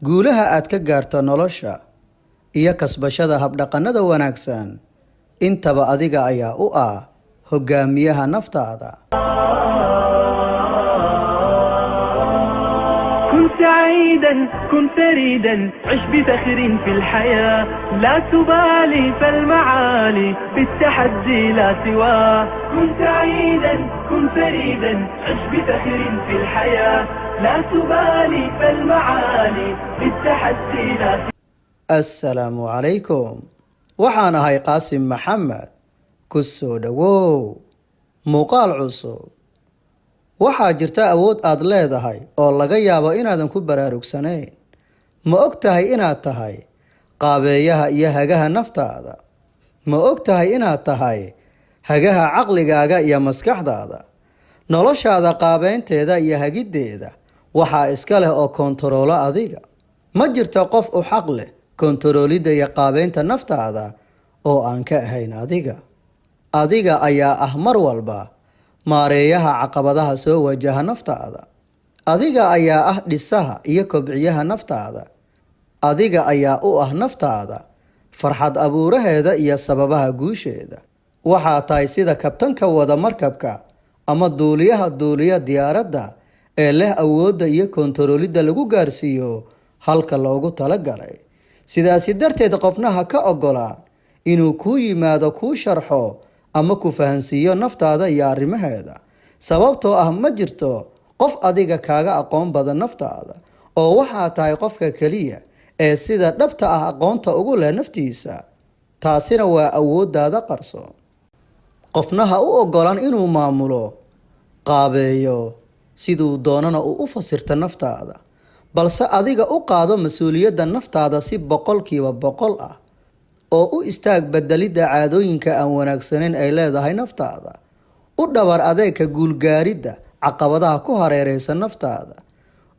Guulaha aad ka gaarto nolosha iyo kasbashada habdhaqannada wanaagsan intaba adiga ayaa u ah hogaamiyaha naftaada. كن سعيدا، كن فريدا، عش بفخر في الحياة. لا تبالي فالمعالي بالتحدي لا سواه. كن سعيدا، كن فريدا، عش بفخر في الحياة. لا تبالي فالمعالي بالتحدي لا سواه. Assalaamu calaykum. Waxaan ahay Qaasim Maxamed. Ku soo dhowow muuqaal cusub. Waxaa jirta awood aad leedahay oo laga yaabo inaadan ku baraarugsanayn. Ma og tahay inaad tahay qaabeeyaha iyo hagaha naftaada? Ma og tahay inaad tahay hagaha caqligaaga iyo maskaxdaada? Noloshaada qaabeynteeda iyo hagiddeeda waxaa iska leh oo koontaroolo adiga. Ma jirto qof u xaq leh koontaroolidda iyo qaabeynta naftaada oo aan ka ahayn adiga. Adiga ayaa ah mar walba maareeyaha caqabadaha soo wajaha naftaada. Adiga ayaa ah dhisaha iyo kobciyaha naftaada. Adiga ayaa u ah naftaada farxad abuuraheeda iyo sababaha guusheeda. Waxaa tahay sida kabtanka wada markabka ama duuliyaha duuliya diyaaradda ee leh awoodda iyo koontaroolidda lagu gaarsiiyo halka loogu talagalay. Sidaasi darteed, qofna ha ka ogolaan inuu kuu yimaado, kuu sharxo ama ku fahansiiyo naftaada iyo arrimaheeda, sababtoo ah ma jirto qof adiga kaaga aqoon badan naftaada, oo waxaa tahay qofka keliya ee sida dhabta ah aqoonta ugu leh naftiisa. Taasina waa awooddaada qarsoon. Qofna ha u ogolaan inuu maamulo, qaabeeyo, siduu doonana uu u fasirta naftaada, balse adiga u qaado mas-uuliyadda naftaada si 100% ah, oo u istaag bedelidda caadooyinka aan wanaagsanayn ay leedahay naftaada. U dhabar adeegka guulgaaridda caqabadaha ku hareereysan naftaada.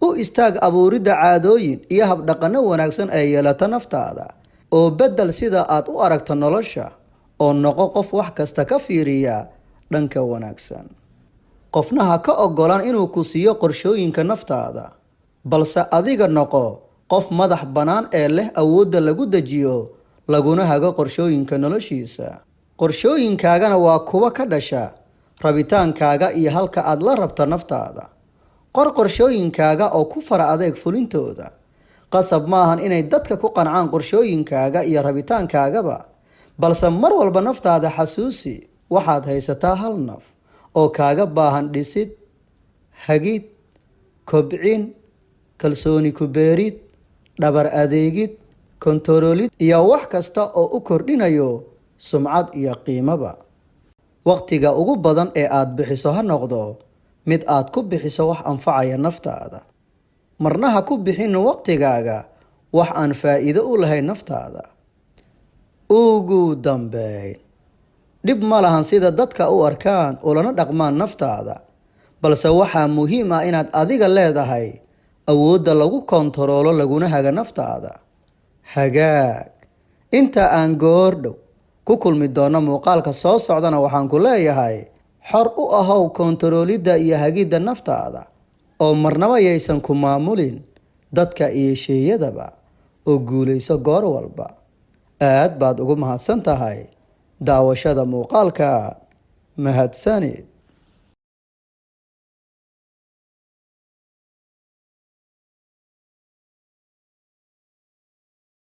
U istaag abuuridda caadooyin iyo habdhaqano wanaagsan ay yeelato naftaada, oo bedel sida aad u aragto nolosha, oo noqo qof wax kasta ka fiiriya dhanka wanaagsan. Qofna ha ka ogolaan inuu ku siiyo qorshooyinka naftaada, balse adiga noqo qof madax bannaan ee leh awoodda lagu dejiyo laguna hago qorshooyinka noloshiisa. Qorshooyinkaagana waa kuwa ka dhasha rabitaankaaga iyo halka aad la rabto naftaada. Qor qorshooyinkaaga oo ku fara adeeg fulintooda. Qasab maahan inay dadka ku qancaan qorshooyinkaaga iyo rabitaankaagaba, balse mar walba naftaada xasuusi: waxaad haysataa hal naf oo kaaga baahan dhisid, hagid, kobcin, kalsooni ku beerid, dhabar adeegid, kontaroolid iyo wax kasta oo u kordhinayo sumcad iyo qiimaba. Waqtiga ugu badan ee aad bixiso ha noqdo mid aad ku bixiso wax anfacaya naftaada. Marna ha ku bixin waqtigaaga wax aan faa'iido u lahayn naftaada. Ugu dambeyn, dhib ma lahan sida dadka u arkaan ulana dhaqmaan naftaada, balse waxaa muhiim ah inaad adiga leedahay awoodda lagu kontaroolo laguna haga naftaada. Hagaag, inta aan goordhow ku kulmi doono muuqaalka soo socdana, waxaan ku leeyahay: xor u ahow kontaroolidda iyo hagidda naftaada, oo marnaba yaysan ku maamulin dadka iyo sheeyadaba, oo guulayso goor walba. Aad baad ugu mahadsan tahay daawashada muuqaalka. Mahadsanid.